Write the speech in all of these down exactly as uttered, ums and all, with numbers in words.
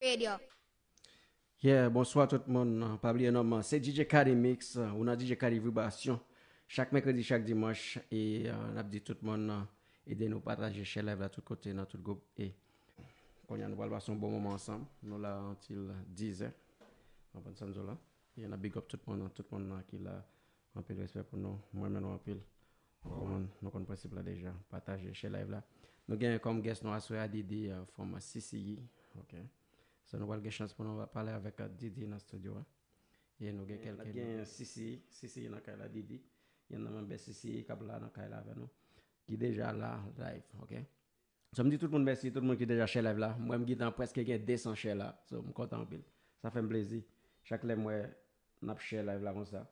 Radio. Yeah, bonswa tout moun. Pa bliye non m, se D J Kadi Mix, ou nan D J Kadi Vibration. Chak mèkredi, chak dimanch, e uh, n ap di tout moun uh, ede nou pataje, share live la tout kote, nan tout gwoup. E kounye a nou pral pase yon bon moman ansanm. Nou la until dizè. Konprann sa m di w la? E n ap big up tout moun, tout moun nan ki la. Anpil respè pou nou. Mwen renmen nou anpil. Ou konprann, nou konn prensip la deja. Pataje, share live la. Nou gen kòm guest nou aswè a Didi uh, from C C E. Ok. So nou pral gen chans pou nou pale avèk uh, Didi nan studio a. E nou gen kèlke gen C C E, C C E nan kay la, Didi. Yon nan manm C C E k ap la nan kay la avè nou. Ki deja la live, ok? So m di tout moun mèsi, tout moun ki deja share live la. Mwen m gentan prèske gen de san share la. So m kontan anpil. Sa fè m plezi. Chak lè m wè n ap share live la konsa.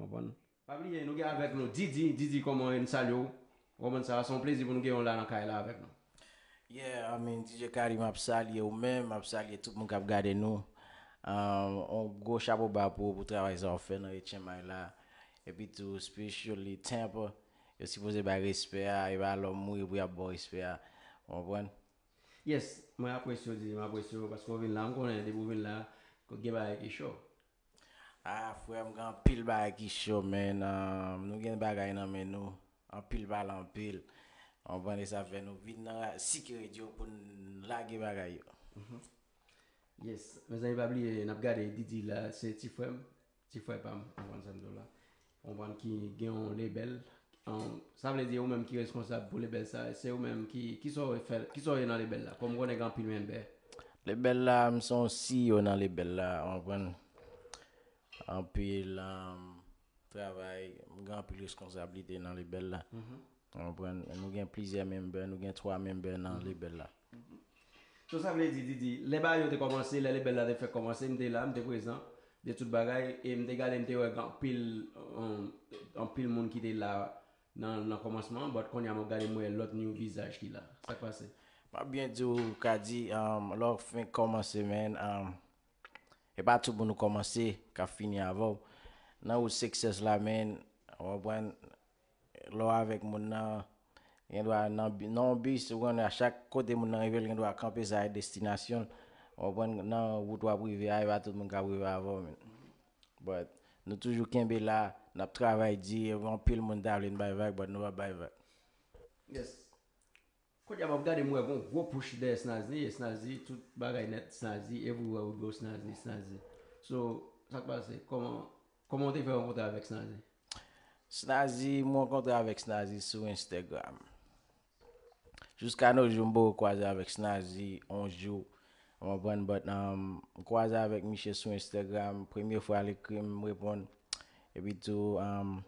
Konprann? Pa bliye, nou gen avèk nou Didi. Didi, kòman e? N salye w. Ou konprann sa, se yon plezi pou nou gen w la nan kay la avèk nou. Yeah, I mean, D J Kadi, m ap salye ou menm, m ap salye tout moun k ap gade nou. Um, on gwo chapo ba pou ou pou travay sa w fè nan H M I la. Epi tou, especially Tampa, yo sipoze bay respè a, e pa lòm mouri pou y ap ba w respè a. Ou konprann? Yes, mwen apresye w, Didi, m apresye w, paske w vin la, m konnen depi w vin la, gen bagay ki cho. Ah, frè m, gen anpil bagay ki cho, man. Um, nou gen bagay nan men nou. Anpil pale anpil. Ou konprann, e sa fè nou vin nan Siki Radio pou n lage bagay yo. Yes, mezanmi, pa bliye, n ap gade Didi la, se ti frè m, ti frè pa m, ou konprann sa m di w la. Ou konprann, ki gen yon label. Um, sa vle di ou menm ki responsab pou label sa, se ou menm ki, ki sa w fè, ki sa w ye nan label la? Kòm m konnen gen anpil menbè. Label la, m se yon C E O nan label la, ou konprann? Anpil um, travay, m gen anpil reskonsablite nan label la. Ou konprann? Nou gen plizyè menbè, nou gen twa menbè nan label la. So sa vle di, Didi, lè bagay yo te kòmanse, lè label la te fèk kòmanse, m te la, m te prezan de tout bagay, e m te gade, m te wè gen anpil, um, anpil moun ki te la nan, nan kòmansman an, but kounye a m ap gade, m wè lòt new vizaj ki la. Sa k pase? M ap byen di w, Kadi, um, lè w fenk kòmanse, man, um, e pa tout moun ou kòmanse k ap fini avè w. Nan wout success la, man, ou konprann, lè w avèk moun nan, gen dwa nan bi-, nan yon bis, ou konnen a chak kote moun nan rive, l gen dwa kanpe sa e destinasyon l. Ou konprann, nan wout w ap rive a, e pa tout moun k ap rive avè w, man. But nou toujou kenbe la, n ap travay di, anpil moun ta vle n bay vag, but nou pa bay vag. Yes. Kounye a m ap gade, m wè gon gwo push dèyè Snazi, e Snazi, tout bagay nèt, Snazi, everywhere we go, Snazi, Snazi. So, sa k pase? Kòman, kòman w te fè rankontre avèk Snazi? Snazi, m rankontre avèk Snazi sou Instagram. Jiska no jou, m poko kwaze avèk Snazi yon jou. Ou konprann? But, um, m kwaze avèk misye sou Instagram. Premye fwa l ekri m, m reponn. Epi tou, um,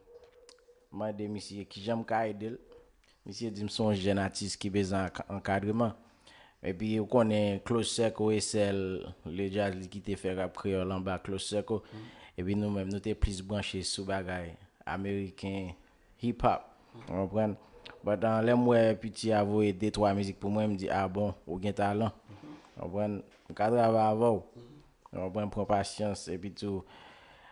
m mande misye kijan m ka ede l. Misye di m se yon jèn atis ki bezwen anka-, ankadreman. Epi ou konnen Close Circle e sèl le djaz li kite fè rap kreyòl anba Close Circle. Epi nou menm, nou te plis branche sou bagay ameriken, hip hop. Ou konprann? But, uh, lè m wè piti a voye de twa mizik pou mwen, m di, "Ah bon, ou gen talan." Ou konprann? M ka travay avè w. Ou konprann? Pran pasyans. Epi tou,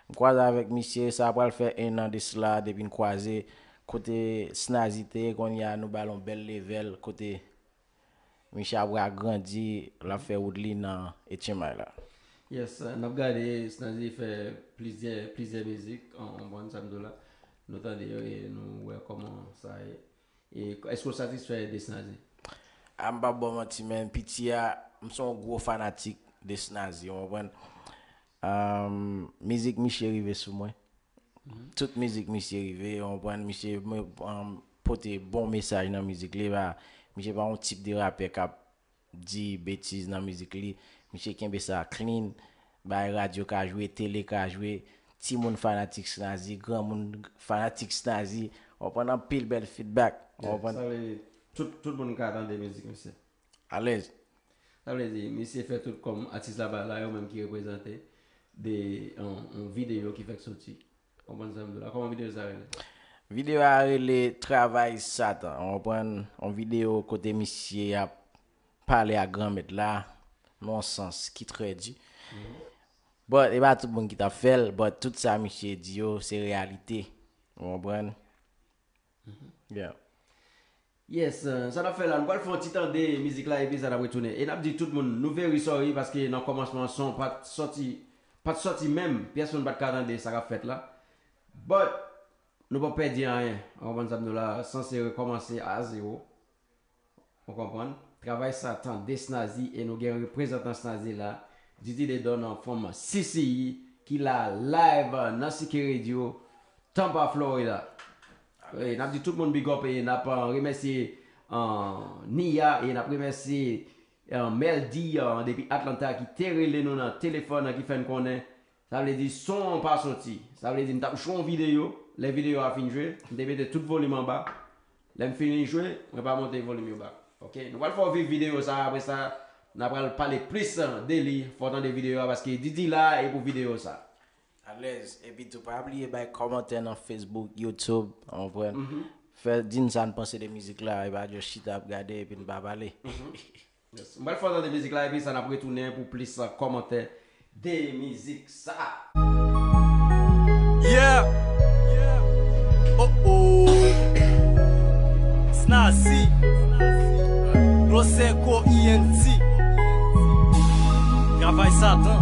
m kwaze avèk misye, sa pral fè en an de sila, depi n kwaze. Kote Snazi te ye, kounye a nou ba l yon bèl level, kote misye ap agrandi, l ap fè wout li nan H M I la. Yes, n ap gade Snazi fè plizyè, plizyè mizik, ou konprann sa m di w la. Nou tande yo e nou wè kòman sa ye. E èske w satisfè de Snazi? A, m p ap ba w manti, men piti a, m se yon gwo fanatik de Snazi, ou konprann? Um, mizik misye rive sou mwen. Tout mizik misye rive, ou konprann, misye, um, pote bon mesaj nan mizik li, e pa, misye pa yon tip de rapè k ap di betiz nan mizik li. Misye kenbe sa clean, bay radyo ka jwe, tele ka jwe, timoun fanatik Snazi, granmoun fanatik Snazi, ou konprann, anpil bèl feedback, ou konprann? Sa vle di, tout, tout moun ka tande mizik misye. Alèz. Sa vle di, misye fè tout kòm atis la pa la, yo menm ki reprezante de, yon, yon videyo ki fèk soti. Konprann sa m di w la? Kòman videyo sa rele? Videyo a rele Travay Satan. Ou konprann? Yon videyo kote misye ap pale ak Granmèt la, nan yon sans ki trè di. But, e pa tout moun ki t ap fè l, but tout sa misye di yo, se reyalite. Ou konprann? Yeah. Yes, euh, sa n ap fè la, nou pral fè yon ti tande mizik la epi sa n ap retounen. E n ap di tout moun, nou very sorry paske nan kòmansman son pa t sòti, pa t sòti menm, pyès moun pa t ka tande sa k ap fèt la. But, nou p ap pèdi anyen, ou konprann sa m di w la, sanse rekòmanse a zewo. Ou konprann? Travay Satan, de Snazi, e nou gen reprezantan Snazi la, Didi Dedon an fòm C C I, ki la live nan C K Radio, Tampa, Florida. E n ap di tout moun big up e n ap, uh, remèsye, uh, Nia e n ap remèsye, uh, Meldy, uh, depi Atlanta ki te rele nou nan telefòn, uh, ki fè n konnen. Sa vle di son an pa soti. Sa vle di m t ap jwe yon videyo. Lè videyo a fin jwe, m te mete tout volim anba. Lè m fini jwe, mwen pa monte volim yo bak. Ok, nou pral fè w viv videyo sa, apre sa, n a pral pale plis, uh, de li, fò w tande videyo a, paske Didi la e pou videyo sa. Alèz, epi tou pa bliye bay kòmantè nan Facebook, YouTube, ou konprann? Fè di n sa n panse de mizik la, e pa just chita ap gade epi n pa pale. Yes. M pral fè w tande mizik la, epi sa n ap retounen pou plis, uh, kòmantè de mizik sa. Yeah. Oh oh. Snazi. Gloseko E N T. Travay Satan.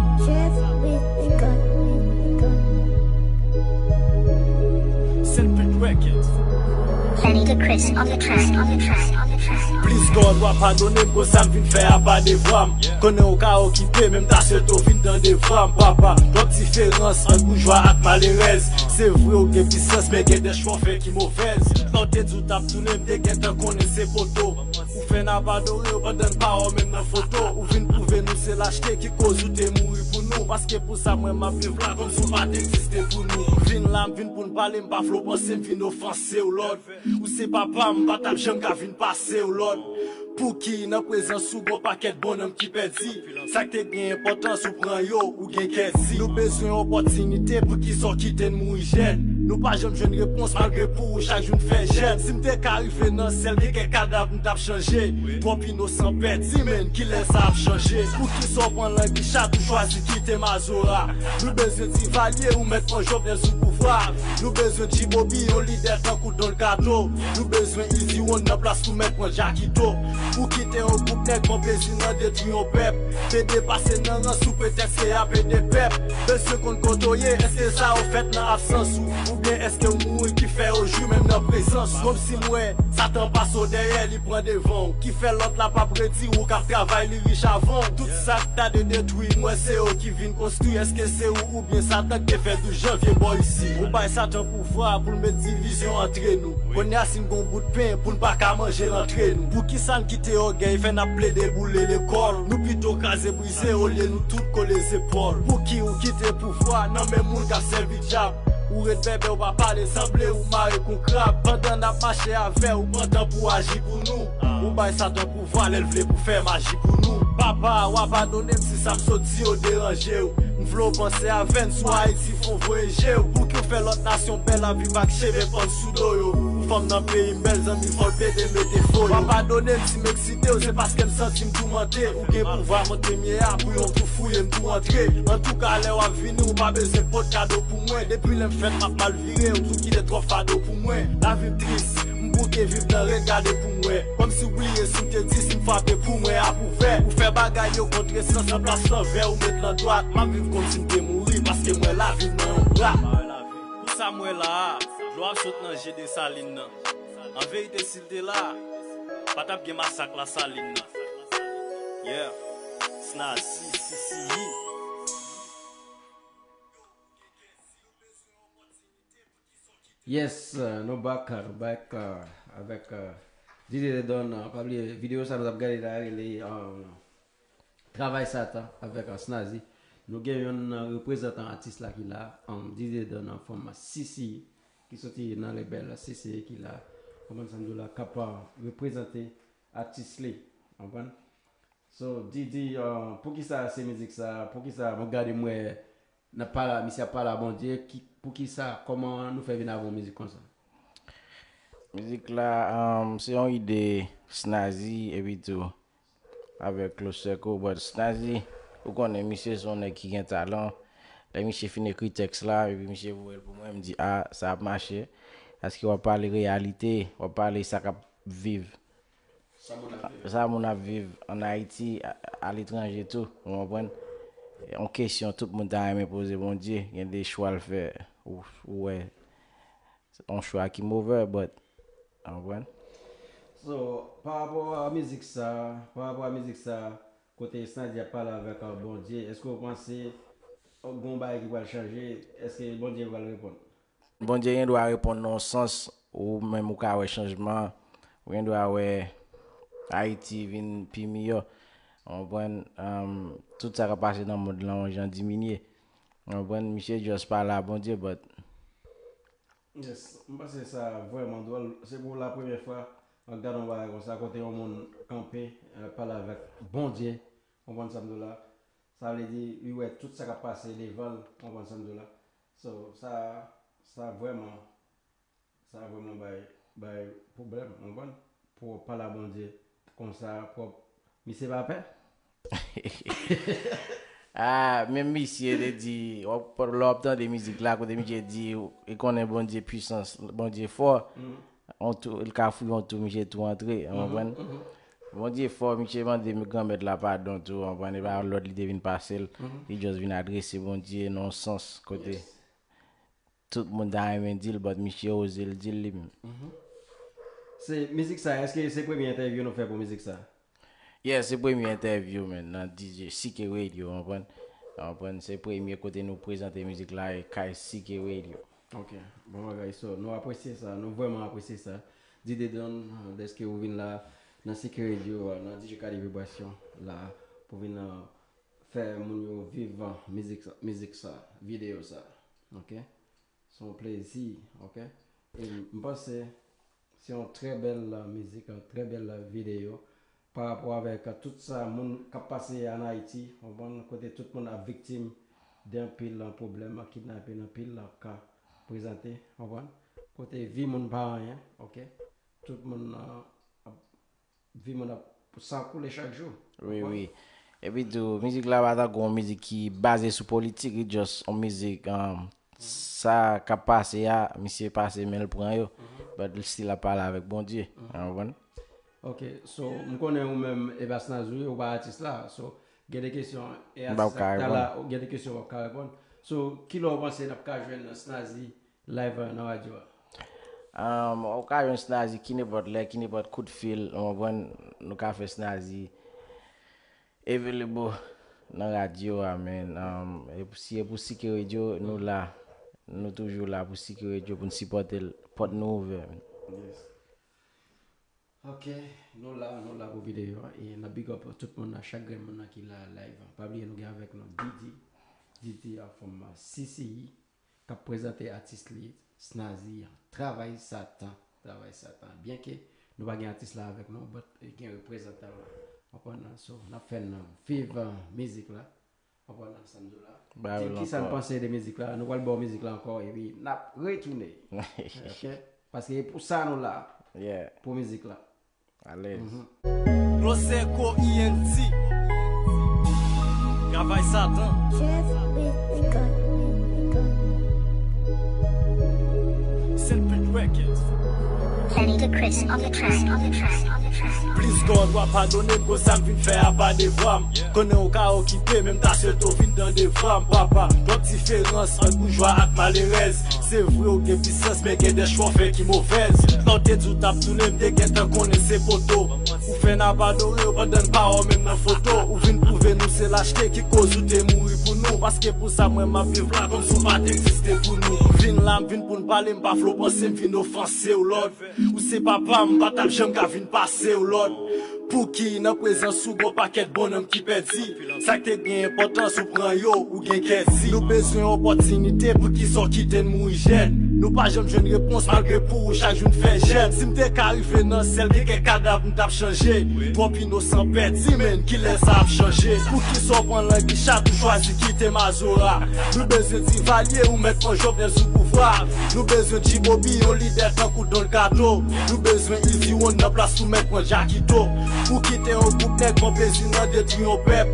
Saint Pete Records. Benny the Chris on the track, on the track, on the track. Plis God w a padone m, konsa m vin fè apa devwa m. Konnen ou ka okipe, men m ta swete w vin tande vwa m, papa. Twòp diferans ant boujwa ak malerèz. Se vre ou gen pisans, men gen de chwa w fè ki movèz. Tout lè w te di w t ap tounen, m te gentan konnen se poto. Ou fè n ap adore w pandan n pa wè w menm nan foto. Ou vin pwouve nou se lachte ki koz ou te mouri pou nou. Paske pou sa mwen m ap viv la, kòmsi w pa t egziste pou nou. M vin la, m vin pou n pale, m pa vle w panse m vin ofanse w, Lòd. Ou se papa m, m pa t ap janm ka vin pase w, Lòd. Pouki nan prezans ou gon pakèt bon nonm ki pèdi? Sa k te gen enpòtans ou pran yo, ou gen kè di. Nou bezwen opòtinite, poukisa w kite n mouri jèn? Nou pa janm jwenn repons malgre pou ou chak jou n fè jèn. Si m te ka rive nan syèl, gen kèk kadav m t ap chanje. Twòp inosan pèdi, men kilè sa ap chanje? Poukisa w pran langi chat ou chwazi kite mazora? Nou bezwen Divalye, ou mèt pran Jovenel sou pouvwa. Nou bezwen Djibobi, yon lidè tankou Don Kato. Nou bezwen Easy One nan plas pou mèt pran Jakito. Ou kite yon gwoup nèg pran plezi nan detwi yon pèp. Pede pase nan rans sou pretèks ke y ap ede pèp. Bezwen konn kote w ye, èske sa yo fèt nan absans ou? Oubyen èske w mouri ki fè yo jwi menm nan prezans ou? Kòmsi m wè Satan pase w dèyè, li pran devan w. Ki fè lòt la p ap redi ou k ap travay, li rich avan w. Tout sa k ta de detwi, m wè se yo ki vin konstwi. Èske se ou oubyen Satan k te fè douz janvye bò isi? Ou bay Satan pouvwa pou l met divizyon antre nou. Kounye a si n gon bout pen pou n pa ka manje l antre nou. Poukisa n kite ògèy fè n ap plede boule lekòl? Nou pito kraze brize olye nou tout kole zepòl. Pouki ou kite pouvwa nan men moun k ap sèvi dyab? Ou ret bèbè, ou pa pale, sanble ou mare kon krab. Pandan n ap mache avè w, ou pran tan pou aji pou nou. Ou bay Satan pouvwa lè l vle pou fè maji pou nou. Papa, w a padone m si sa m sot di yo deranje w. M vle w panse avè n sou Ayiti, fò w voye je w. Pouki w fè lòt nasyon bèl ap viv ak cheve pann sou do yo? Pou fanm nan peyi m bèl, zanmi, fò l pede mete fo yo. W a padone m si m eksite w, se paske m santi m toumante. Ou gen pouvwa kont limyè a, pou yon tou fouye m tou antre. Antouka, lè w ap vini, ou pa bezwen pot kado pou mwen. Depi lè m fèt, m ap mal vire, ou tou kite twòp fado pou mwen. Lavi m tris, m bouke viv nan rèt, gade pou m wè. Kòmsi w bliye si w te di, si m frape pou mwen ap ouvè. Ou fè bagay yo kontresans, nan plas lanvè ou met l andwat. M ap viv kòmsi m te mouri, paske m wè lavi m nan yon bra. Pou sa m wè la a, dlo ap sot nan je Desalin nan. An verite, si l te la, pa t ap gen masak Lasalin nan. Yeah. Snazi, C C I. Yes, uh, nou back, uh, nou back, uh, avèk, uh, Didi Dedon, uh, pa bliye videyo sa nou t ap gade la, rele, uh, Travay Satan avèk, uh, Snazi. Nou gen yonn nan reprezantan atis la ki la, um, Didi Dedon an fòm C C I, ki soti nan lebèl C C I ki la. Konprann sa m di w la, k ap, uh, reprezante atis li. Konprann? So, Didi, uh, poukisa se mizik sa? Poukisa mwen gade m wè n ap pale, misye ap pale a Bondye, ki, poukisa, kòman nou fè vin avè yon mizik konsa? Mizik la, um, se yon ide Snazi epi tou avèk Los Seco, but Snazi, ou konnen misye se yon nèg ki gen talan. Lè misye fin ekri tèks la, epi misye voye l pou mwen, m di, "A, sa ap mache." Paske w ap pale reyalite, w ap pale sa k ap viv. Sa moun ap viv. Sa moun ap viv ann Ayiti, a- aletranje tou, ou konprann? Yon kesyon tout moun ta renmen poze Bondye, gen de chwa l fè, ou, ou wè, yon chwa ki move, but, ou konprann? So, pa rapò a mizik sa, pa rapò a mizik sa, kote Snazi ap pale avèk, uh, Bondye, èske w panse, uh, gen yon bagay ki pral chanje? Èske Bondye pral reponn? Bondye gen dwa reponn nan yon sans, ou menm ou ka wè chanjman, ou gen dwa wè Ayiti vin pi miyò. Ou konprann? Um, tout sa k ap pase nan mond lan, yon jan diminye. Ou konprann? Misye just pale a Bondye, but Yes, m panse sa vrèman dwòl. Se pou la premyè fwa, mwen gade yon bagay konsa, kote yon moun kanpe, eh, pale avèk Bondye. Konprann sa m di w la? Sa vle di, li wè tout sa k ap pase devan l, konprann sa m di w la? So, sa, sa vrèman, sa vrèman bay, bay pwoblèm, konprann? Pou w pale a Bondye konsa, pou w, misye pa pè? Ah, menm misye te di, w ap- lè w ap tande mizik la, kote misye di, li konnen Bondye pwisans, Bondye fò, on tou, li ka fouye on tou, misye tou antre, ou konprann? Bondye fò, misye mande granmèt la padon tou, ou konprann? E pa lòd li te vin pase l, li just vin adrese Bondye nan yon sans, kote tout moun ta renmen di l, but misye oze l di l li menm. Se mizik sa, èske se premye entèvyou nou fè pou mizik sa? Yeah, se premye entèvyou, man, nan D J C K Radio, ou konprann? Ou konprann? Se premye kote nou prezante mizik la, e kay C K Radio. Ok, bon bagay, so, nou apresye sa, nou vrèman apresye sa. Dide Don, dèske ou vin la, nan C K Radio, nan D J Khaled Vibration la, pou vin, uh, fè moun yo viv, uh, mizik sa, mizik sa, videyo sa. Ok? Se yon plezi, ok? E m panse se yon trè bèl, uh, mizik, yon trè bèl, uh, videyo pa rapò avèk, uh, tout sa moun k ap pase ann Ayiti, ou konprann, kote tout moun ap viktim de anpil, uh, pwoblèm, uh, kidnapin, anpil, uh, ka prezante, ou konprann, kote vi moun pa anyen, ok? Tout moun, uh, ap vi moun ap sa koule chak jou. Wi, wi. Epi tou, mizik la pa tankou yon mizik ki baze sou politik, li just yon mizik, um, sa k ap pase a, misye pase men l pran yo. But li still ap pale avèk Bondye. Ou konprann? Ok, so, m konnen ou menm, e pa Snazi, ou pa atis la. So, gen de kesyon, e atis la ki ta la, gen de kesyon w ap ka reponn. So, kilè w panse n ap ka jwenn Snazi live nan radyo a? Um, ou ka jwenn Snazi ki nenpòt lè, ki nenpòt kout fil, ou konprann, nou ka fè Snazi available nan radyo a, man. Um, e pou- si e pou C K Radio, nou la, nou toujou la pou C K Radio, pou n sipòte l, pòt nou ouvè, man. Yes. Ok, nou la, nou la pou videyo a, e n ap big up tout moun nan, chak grenn moun nan ki la live. Pa bliye nou gen avèk nou Didi, Didi a fòm C C I, k ap prezante atis li, Snazi, Travay Satan, Travay Satan. Byenke nou pa gen atis la avèk nou, but gen reprezantan la. Konprann? So, n ap fè n viv, uh, mizik la. Konprann sa m di w la? Di m kisa n panse de mizik la. Nou pral ba w mizik la ankò, epi n ap retounen. Ok? Paske e pou sa nou la. Yeah. Pou mizik la. Alèz. Loseko E N T. Travay Satan. Saint Pete Records. Lenny the Chris on the track. Plis gòd w a padone m, konsa m vin fè apa devwa m. Konnen w ka okipe, men m ta swete w vin tande vwa m, papa. Twòp diferans ant boujwa ak malerèz. Se vre w gen pisans, men gen de chwa w fè ki movèz. Lè w te di w t ap tounen, m te gentan konnen se poto. Ou fè n ap adore w pandan n pa wè w menm nan foto. Ou vin pwouve nou se lachte ki koz ou te mouri pou nou. Paske pou sa mwen m ap viv la kòmsi w pa t egziste pou nou. Vin la, m vin pou n pale, m pa vle w panse m vin ofanse w, Lòd. Ou se papa m, m pa t ap janm ka vin pase w lòd. Pouki nan prezans ou gon pakèt bonnonm ki pèdi? Sa k te gen enpòtans ou pran yo, ou gen kè di. Nou bezwen opòtinite, poukisa w kite n mouri jèn? Nou pa janm jwenn repons malgre pou ou chak jou n fè jèn. Si m te ka rive nan syèl, gen kèk kadav m t ap chanje. Twòp inosan pèdi, men kilè sa ap chanje? Poukisa w pran langi chat ou chwazi kite mazora? Nou bezwen Divalye, ou mèt pran Jovenel sou pouvwa. Nou bezwen Djibobi, yon lidè tankou Don Kato. Nou bezwen Easy One nan plas ou mèt pran Jackito. Ou kite yon gwoup nèg pran plezi nan detwi yon pèp.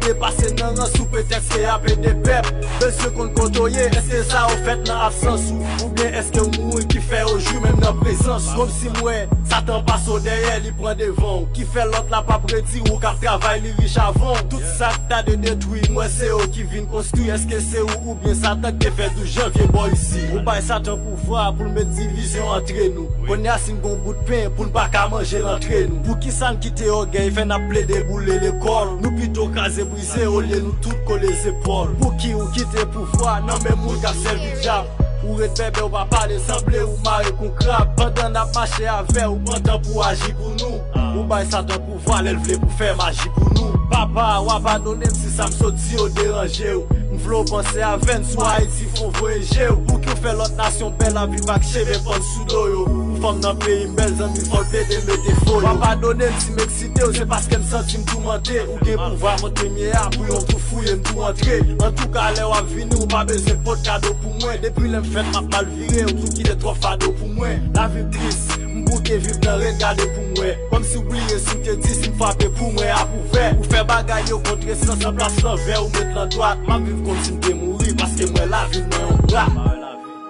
Depase nan ran sou pretèks ke y ap ede pèp. Bezwen konn kote w ye, èske sa yo fèt nan absans ou? Oubyen èske w mouri ki fè yo jwi menm nan prezans ou? Kòmsi m wè Satan pase w dèyè, li pran devan w. Ki fè lòt la p ap redi w, ou k ap travay, li rich avan w. Tout sa k ta de detwi, m wè se yo ki vin konstwi. Èske se ou oubyen Satan k te fè douz janvye bò isi? Ou bay Satan pouvwa pou l met divizyon antre nou. Kounye a si n gon bout pen pou n pa ka manje l antre nou. Poukisa n kite ògèy fè n ap plede boule lekòl? Nou pito kraze brize olye nou tout kole zepòl. Pouki ou kite pouvwa nan men moun k ap sèvi dyab? Ou ret bèbè, ou pa pale, sanble ou mare kon krab. Pandan n ap mache avè ou, pran tan pou aji pou nou. Ou bay Satan pouvwa lè l vle pou fè maji pou nou. Papa, w a padone m si sa m sot di yo deranje w. M vle w panse avè n sou Ayiti, fò w voye je w. Pouki w fè lòt nasyon bèl ap viv ak cheve pann sou do yo? Pou fanm nan peyi m bèl, zanmi, fò l plede mete fo yo. W a padone m si m eksite w, se paske m santi m toumante. Ou gen pouvwa mont premye a, pou yon tou fouye m tou antre. Antouka, lè w ap vini, ou pa bezwen pot kado pou mwen. Depi lè m fèt, m ap mal vire, ou tou kite twòp fado pou mwen. Lavi m tris, m bouke viv nan ren, gade pou m wè. Kòmsi w bliye si w te di, si m frape pou mwen ap ouvè. Ou fè bagay yo kontresans, nan plas lanvè ou met lan dwat. M ap viv kòmsi m te mouri, paske m wè lavi m nan yon bra.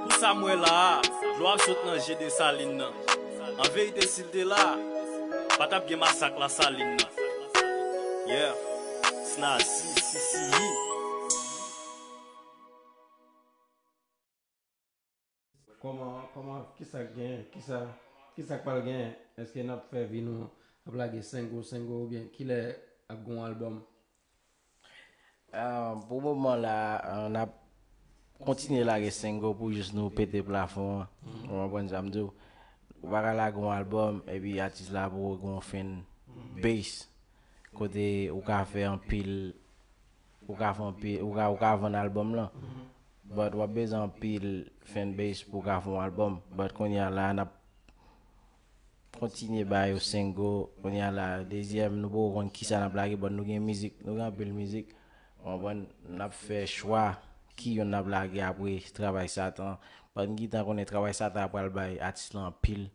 Pou sa m wè la a, dlo ap sot nan je Desalin nan. An verite, si l te la, pa t ap gen masak Lasalin nan. Yeah. Snazi, C C I. Kòman, kòman, kisa k gen, kisa, kisa k pral gen? Èske n ap fè vi nou ap lage sengo, sengo, oubyen kilè ap gen yon albòm? Ah, pou moman la, ah, n ap kontinye lage sengo pou jis nou pete plafon an. Ou konprann sa m di w? Ou pa ka lage yon albòm, epi atis la pou gen yon fan base. Kote ou ka fè anpil, ou ka fè anpil, ou ka, ou ka vann albòm lan. But w ap bezwen anpil fan base pou w ka fè yon albòm. But kounye a la, n ap kontinye ba yo sengo. Kounye a la, dezyèm, nou poko konn kisa n ap lage, but nou gen mizik, nou gen anpil mizik. Ou konprann? N ap fè chwa ki yonn n ap lage apre Travay Satan. But n gentan konnen Travay Satan ap pral bay atis lan anpil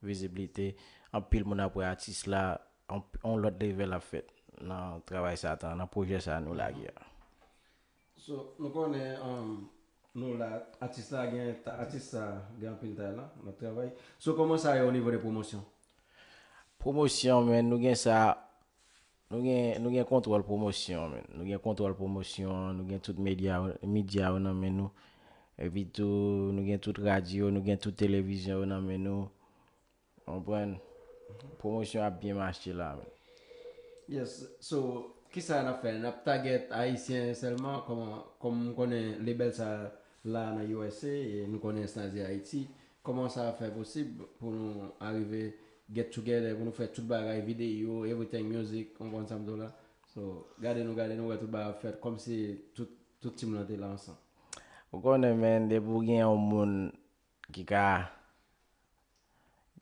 viziblite. Anpil moun ap wè atis la, on, on lòt level ap fèt nan Travay Satan, nan pwojè sa nou lage a. So, nou konnen, um, nou la, atis la gen, ta- atis sa gen anpil talan, l ap travay. So, kòman sa ye o nivo de pwomosyon? Pwomosyon, men nou gen sa, nou gen, nou gen kontwòl pwomosyon, men. Nou gen kontwòl pwomosyon, nou gen tout medya, medya yo nan men nou. Epi tou, nou gen tout radyo, nou gen tout televizyon yo nan men nou. Konprann? Pwomosyon ap byen mache la, men. Yes, so, kisa n ap fè? N ap target Ayisyen sèlman, kòman, kòm m konnen label sa la nan U S A, e nou konnen Snazi Ayiti, kòman sa fè posib pou nou arive get together, pou nou fè tout bagay, videyo, everything, music, ou konprann sa m di w la? So, gade nou, gade nou, wè tout bagay ap fèt, kòmsi tout, tout team lan te la ansanm. Ou konnen, men, depi w gen yon moun ki ka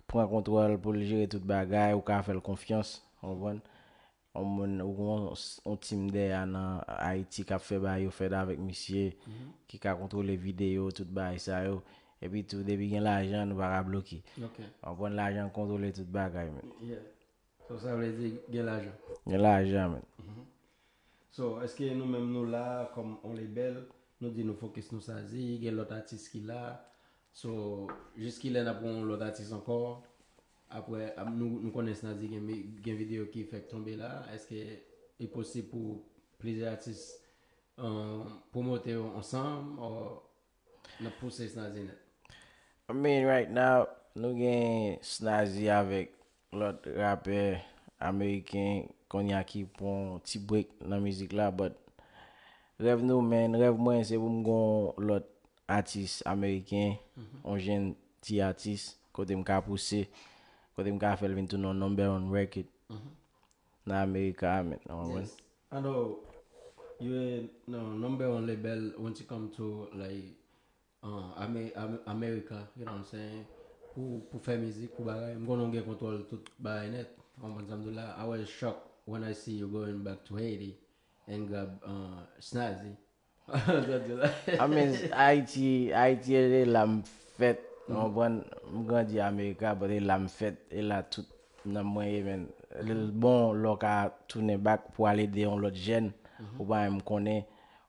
pran kontwòl pou l jere tout bagay, ou ka fè l konfyans, ou konprann? Yon moun, ou gen yon, yon team dèyè a nan Ayiti k ap fè bagay yo fèt avèk misye, ki ka kontwole videyo, tout bagay sa yo. Epi tou, depi gen lajan, nou pa ka bloke. Ok. Ou konprann, lajan kontwole tout bagay, men. Yeah. So, sa vle di gen lajan. Gen lajan, men. So, èske nou menm nou la kòm on label, nou di nou fokis nou Snazi, gen lòt atis ki la. So, jiskilè n ap gen yon lòt atis ankò? Apre, ap- nou, nou konnen Snazi gen, mi- gen videyo ki fèk tonbe la. Èske li posib pou plizyè atis, um, pwomote yo ansanm, or n ap pouse Snazi nèt? I mean, right now, nou gen Snazi avèk lòt rapè ameriken kounye a ki pran ti break nan mizik la, but rèv nou, men, rèv mwen, se pou m gon lòt atis ameriken, yon jenn ti atis, kote m ka pouse, kote m ka fè l vin tounen yon number one record nan Amerika, men, ou konprann? Yes. I know you ain't no number one label when it come to, like, uh, Ame- Ame- America, you know what I'm saying? Pou, pou fè mizik, pou bagay, m konnen w gen kontwòl tout bagay nèt. Ou konprann sa m di w la? I was shocked when I see you going back to Haiti and grab, uh, Snazi. Sa di la. I mean, Ayiti, Ayiti, e la m fèt, ou konprann? M grandi Amerika, but e la m fèt, e la tout nanm mwen ye, men. Li bon lè w ka tounen back pou al ede yon lòt jèn Ou pa menm konnen,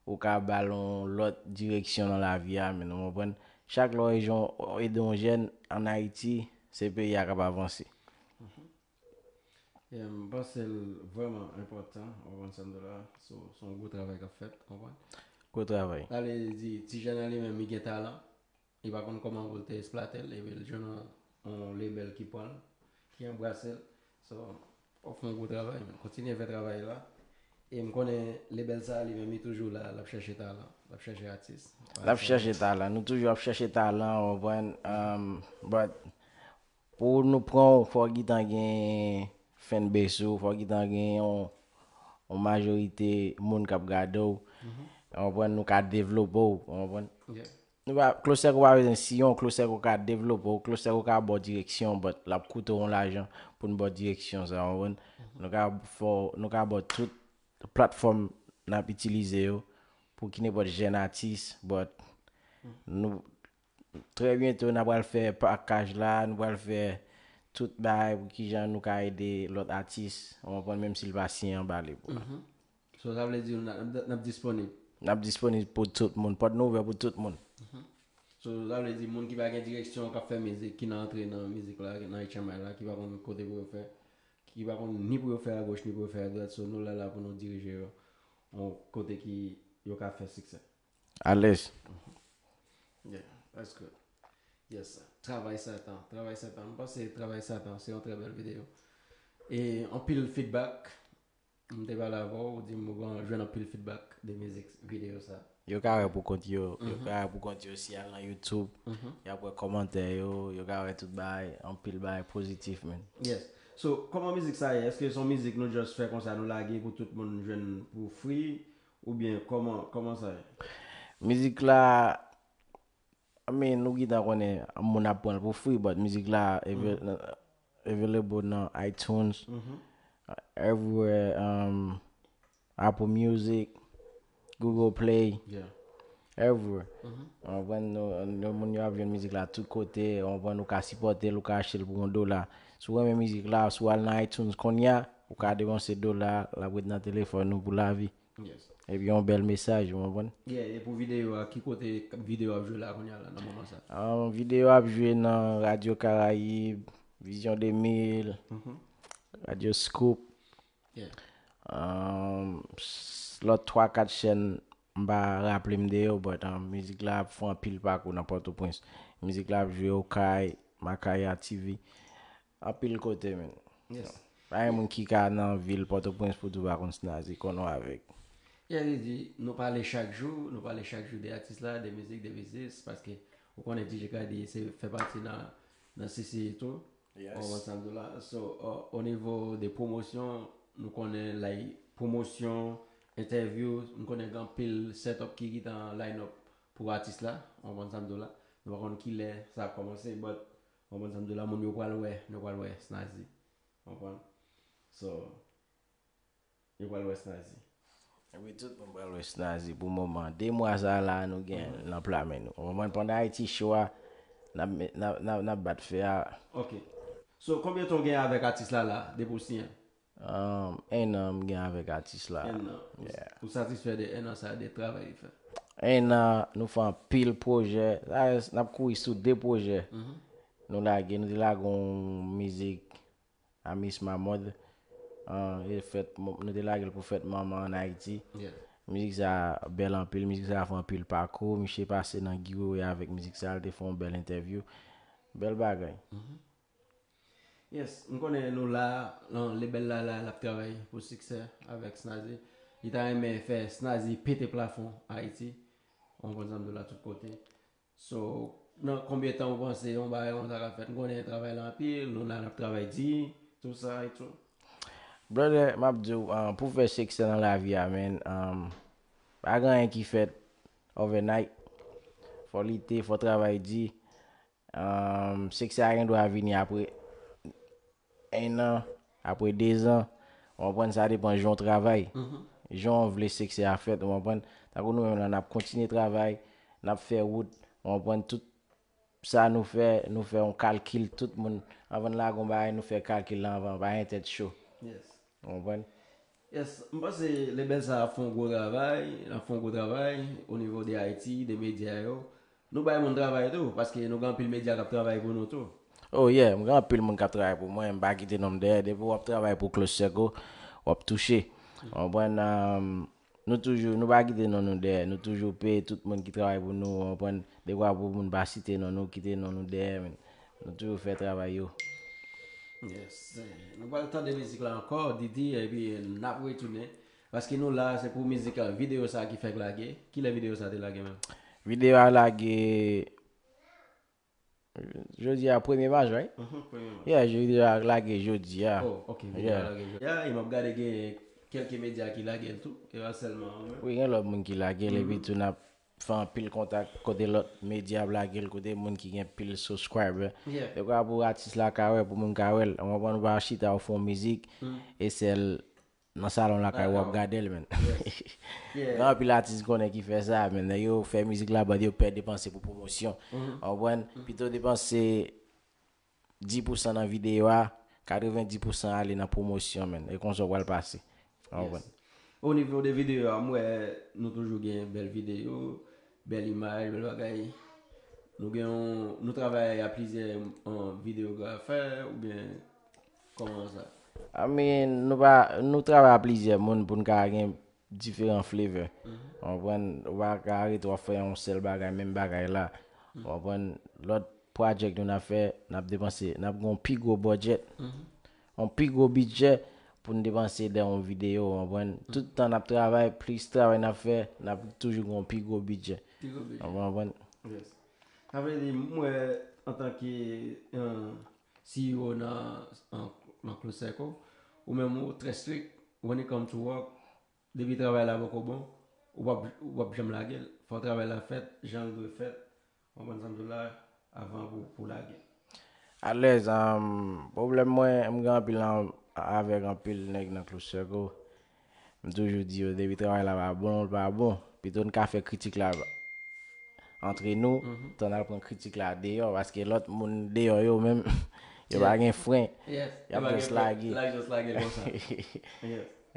ou ka ba l yon lòt direksyon nan lavi a, men ou konprann. Chak lè w ede yon, ede yon jèn ann Ayiti, se peyi a k ap avanse. E m panse l vrèman enpòtan, ou konprann sa m di w la, se se yon gwo travay k ap fèt, ou konprann? Gwo travay. Sa vle di, ti jèn nan li menm, li gen talan, li pa konn kòman pou l te eksplwate l, epi l jwenn yon, yon label ki pran l, ki anbrase l. So, w ap fè yon gwo travay, men kontinye fè travay la. E m konnen label sa a li menm, li toujou la, l ap chèche talan, l ap chèche atis. L ap chèche talan, nou toujou ap chèche talan, ou konprann, um, but pou nou pran w, fò w gentan gen fanbase ou, fò w gentan gen yon, yon majorite moun k ap gade w. Ou konprann, nou ka devlope w, ou konprann. Yeah. Nou pa, Closec ou pa bezwen, si yon Closec ou ka devlope w, Closec ou ka ba w direksyon, but l ap koute w yon lajan pou n ba w direksyon sa, ou konprann. Nou ka fè w, nou ka ba w tout platfòm n ap itilize yo pou ki nenpòt jèn atis, but nou, trè byento, n ap pral fè pakaj la, nou pral fè tout bagay pou kijan nou ka ede lòt atis, ou konprann, menm si l pa siyen anba label la. So, sa vle di n ap, n ap disponib. N ap disponib pou tout moun, pòt nou ouvè pou tout moun. So, sa vle di moun ki pa gen direksyon, k ap fè mizik, ki nan antre nan mizik la, nan H M I la, ki pa konn kote pou yo fè, ki pa konn ni pou yo fè agoch, ni pou yo fè adwat, so nou la la pou nou dirije yo yon kote ki yo ka fè siksè. Alèz. Yeah, that's good. Yes, sir. Travay Satan, travay Satan. M panse travay Satan se yon trè bèl videyo. E anpil feedback. M te pale avè w, ou di m ou jwenn anpil feedback de mizik videyo sa. Yo ka wè pou kont yo, yo ka wè pou kont yo, si y al nan YouTube, y ap wè kòmantè yo, yo ka wè tout bagay, anpil bagay pozitif, man. Yes. So, kòman mizik sa ye? Èske se yon mizik nou just fè konsa, nou lage pou tout moun jwenn pou free? Oubyen kòman, kòman sa ye? Mizik la, I mean, nou gentan konnen moun ap pran l pou free, but mizik la ava- available nan iTunes, everywhere, um, Apple Music, Google Play, Yeah. everywhere. Ou konprann, nou, nou, moun yo ap jwenn mizik la tout kote, ou konprann, ou ka sipòte l, ou ka achte l pou yon dola. Si w renmen mizik la, si w al nan iTunes kounye a, ou ka depanse dola, l ap ret nan telefòn ou pou lavi. Yes. Epi yon bèl mesaj, ou konprann? Yeah, e pou videyo a, ki kote videyo ap jwe la kounye a la, nan moman sa? Um, videyo ap jwe nan Radio Caraïbe, Vision de mil, Radio Scoop. Yeah. Um, s- lòt twa kat chèn, m pa raple m de yo, but um, mizik la ap fè anpil pakou nan Pòtoprens. Mizik la ap jwe Okay, Makaya T V, anpil kote, men. Yes. Pa gen moun ki ka nan vil Pòtoprens pou di w pa konn Snazi, konnen w avèk. Yeah, li di, nou pale chak jou, nou pale chak jou de atis la, de mizik, de biznis, paske ou konnen D J Kadi se fè pati nan, nan C C tou. Ou konprann sa m di w la? So, o, o nivo de pwomosyon, nou konnen, like, pwomosyon, entèvyou, nou konnen gen anpil set up ki gentan line up pou atis la, ou konprann sa m di w la? Nou pa konn kilè sa ap kòmanse, but, ou konprann sa m di w la, moun yo pral wè, yo pral wè Snazi. Ou konprann? So, yo pral wè Snazi. Epi tout moun pral wè Snazi pou moman. De mwa sa la nou gen nan pla men nou. Ou konprann, pandan Ayiti cho a, n ap, n ap, n ap, n ap bat fè a. Ok. So, konbyen tan w gen avèk atis la la, depi w siyen? Um, en an m gen avèk atis la. En an. Yeah. Ou satisfè de en an sa, de travay li fè? En an, nou fè anpil pwojè. La, n ap kouri sou de pwojè. Nou lage, nou te lage yon mizik, I Miss My Mother. Ah, e fèt, nou te lage l pou fèt manman ann Ayiti. Yeah. Mizik sa bèl anpil, mizik sa fè anpil pakou. Misye pase nan Giveaway avèk mizik sa, l te fè yon bèl entèvyou. Bèl bagay. Yes, m konnen nou la, nan lebèl la, la, l ap travay pou siksè avèk Snazi. Li ta renmen fè Snazi pete plafon Ayiti. Ou konprann sa m di w la, tout kote. So, nan konbyen tan ou panse yon bagay konsa ka fèt? M konnen travay la anpil, nou la n ap travay di, tou sa e tou. Brother, m ap di w, ah, pou fè siksè nan lavi a, man, um, pa gen anyen ki fèt overnight. Fò lite, fò travay di. Um, siksè a gen dwa vini apre en an, apre de zan. Ou konprann, sa depann jan w travay. Jan w vle siksè a fèt, ou konprann. Tankou nou menm la, n ap kontinye travay, n ap fè wout, ou konprann, tout sa nou fè, nou fè yon kalkil, tout moun, anvan n lage yon bagay, nou fè kalkil la anvan, pa gen tèt cho. Yes. Ou konprann? Yes, m panse lebèl sa ap fè yon gwo travay, l ap fè yon gwo travay o nivo de Ayiti, de medya yo. Nou bay moun travay tou, paske nou gen anpil medya k ap travay pou nou tou. Oh yeah, m gen anpil moun k ap travay pou mwen, m pa kite non m dèyè. Depi w ap travay pou Close Circle, w ap touche. Ou konprann? Um, nou toujou, nou pa kite non nou dèyè. Nou toujou peye tout moun ki travay pou nou, ou konprann? Dekwa pou moun pa site non nou, kite non nou dèyè, men nou toujou fè travay yo. Yes. Nou pral tande mizik la ankò, Didi, epi n ap retounen. Paske nou la, se pou mizik, videyo sa ki fèk lage. Kilè videyo sa te lage menm? Videyo a lage jodi a, premye mas, right? Mhm, premye mas. Yeah, videyo a lage jodi a. Oh, ok, videyo a lage jodi a. E m ap gade gen kèlke medya ki lage l tou, e pa sèlman ou menm. Wi, gen lòt moun ki lage l, epi tou n ap fè anpil kontak kote lòt medya ap lage l, kote moun ki gen pil subscriber. Yeah. Dekwa pou atis la ka wè, pou moun ka wè l. Ou konprann, ou pa chita, ou fè yon mizik, e sèl nan salon lakay ou ap gade l, men. Gen anpil atis konnen ki fè sa, men nèg yo fè mizik la, but yo pè depanse pou pwomosyon. Ou konprann? Pito depanse dis pousan nan videyo a, katrevenndis pousan ale nan pwomosyon, men. E konsa w pral pase. Ou konprann? O nivo de videyo a, m wè nou toujou gen bèl videyo, bèl imaj, bèl bagay. Nou gen yon, nou travay a plizyè videografè oubyen kòman sa? I mean, nou pa, nou travay a plizyè moun pou n ka gen diferan flavor. Ou konprann? Ou pa ka rete w ap fè yon sèl bagay, menm bagay la. Ou konprann? Lòt project nou n ap fè, n ap depanse, n ap gen yon pi gwo budget, yon pi gwo bidjè pou n depanse dan yon videyo, ou konprann? Tout tan n ap travay, plis travay n ap fè, n ap toujou gen yon pi gwo bidjè. Pi gwo bidjè. Ou konprann? Yes. Sa vle di, m wè antanke, uh, C E O nan, nan Close Circle, ou menm ou trè strik when it come to work, depi travay la poko bon, ou p ap, ou p ap janm lage l. Fò travay la fèt jan l dwe fèt, ou konprann sa m di w la, avan pou, pou lage l. Alèz, um, pwoblèm mwen, m gen anpil nan, avèk anpil nèg nan Close Circle. M toujou di yo, depi travay la pa bon, l pa bon. Pito n ka fè kritik la antre nou, tan n al pran kritik la deyò, paske lòt moun deyò yo menm, yo pa gen fren. Y ap just lage. Y ap just lage l konsa.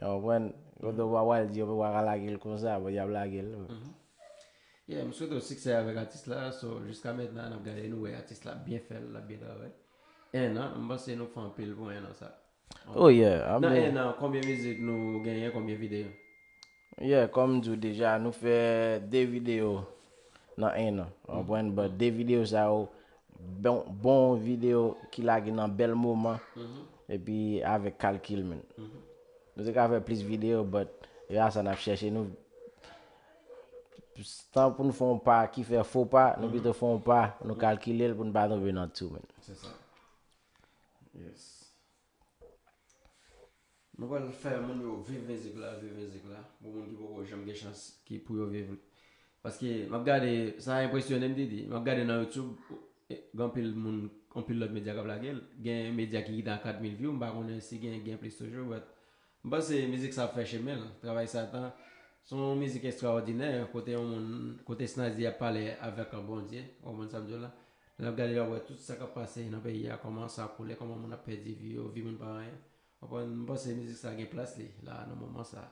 Ou konprann? Kote w pa pral di yo pa ka lage l konsa, bon, y ap lage l. Yeah, m swete w siksè avèk atis la, so jiska mentnan n ap gade, nou wè atis la ap byen fè l, l ap byen travay. En an, m panse nou fè anpil pou en an sa. Oh yeah, I mean, nan en an, konbyen mizik nou genyen, konbyen videyo? Yeah, kòm m di w deja, nou fè de videyo nan en an. Ou konprann? But de videyo sa yo, bon, bon videyo ki lage nan bèl moman, epi avèk kalkil, men. Nou te ka fè plis videyo, but e pa sa n ap chèche. Nou, tan pou n fè yon pa ki fè fo pa, nou pito fè yon pa, nou kalkile l pou n pa tonbe nan tou, men. Se sa. Yes. Nou pral fè moun yo viv mizik la, viv mizik la. Pou moun ki poko janm gen chans ki pou yo viv li. Paske m ap gade, sa enpresyone m, Didi. M ap gade nan YouTube, gen anpil moun, anpil lòt medya k ap lage l. Gen medya ki kite a kat mil view, m pa konnen si gen, gen plis toujou, but m panse mizik sa ap fè chemen l. Travay Satan, se yon mizik ekstraòdinè, kote yon moun, kote Snazi ap pale avèk Bondye, ou konprann sa m di w la. Lè n ap gade, l ap wè tout sa k ap pase nan peyi a, kòman sa koule, kòman moun ap pèdi vi yo, vi moun pa anyen. Ou konprann, m panse mizik sa gen plas li la nan moman sa.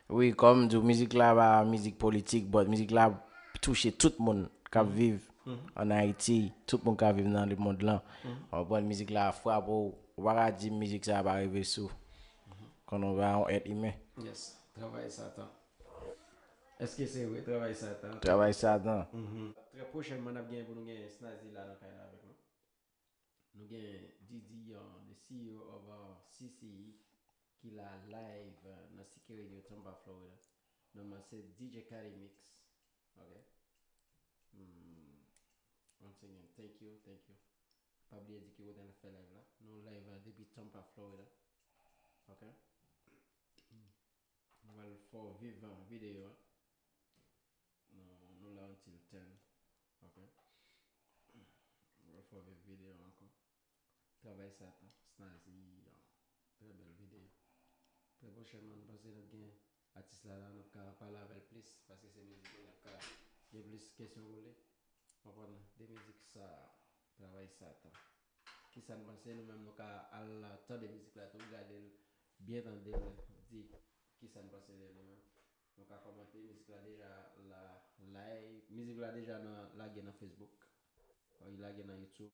Wi, kòm m di w, mizik la pa mizik politik, but mizik la touche tout moun k ap viv ann Ayiti, tout moun k ap viv nan lemonn lan. Ou konprann, mizik la frape w, ou pa ka di mizik sa pa rive sou konnen w pa yon èt imen. Yes, travay Satan. Èske se vre, travay Satan? Travay Satan. Trè pwochènman, n ap gen pou nou gen Snazi la nan kay la avèk nou. Nou gen Didi, uh, the C E O of, uh, C C E, ki la live, uh, nan C K Radio Tampa, Florida. Non l se D J Kali Mix. Ok. Hmm. Once again, thank you, thank you. Pa bliye di ki kote n ap fè live la. Nou live, uh, depi Tampa, Florida. Ok. Hmm. Nou pral fè w viv, uh, videyo a. Nou, nou la until ten. Ok. Nou pral fè w viv videyo a ankò. Travay Satan, Snazi, uh, trè bèl videyo. Trè pwochènman, nou panse n ap gen atis la, la, n ap ka pale avè l plis, paske se mizik li, n ap ka gen plis kesyon pou li. Konprann, de mizik sa, travay Satan. Kisa n panse, nou menm nou ka al tande mizik la tou, gade l, byen tande l, di kisa n panse de li menm. Nou ka kòmante, mizik la deja la, la, mizik la deja nan, lage nan Facebook. Li lage nan YouTube.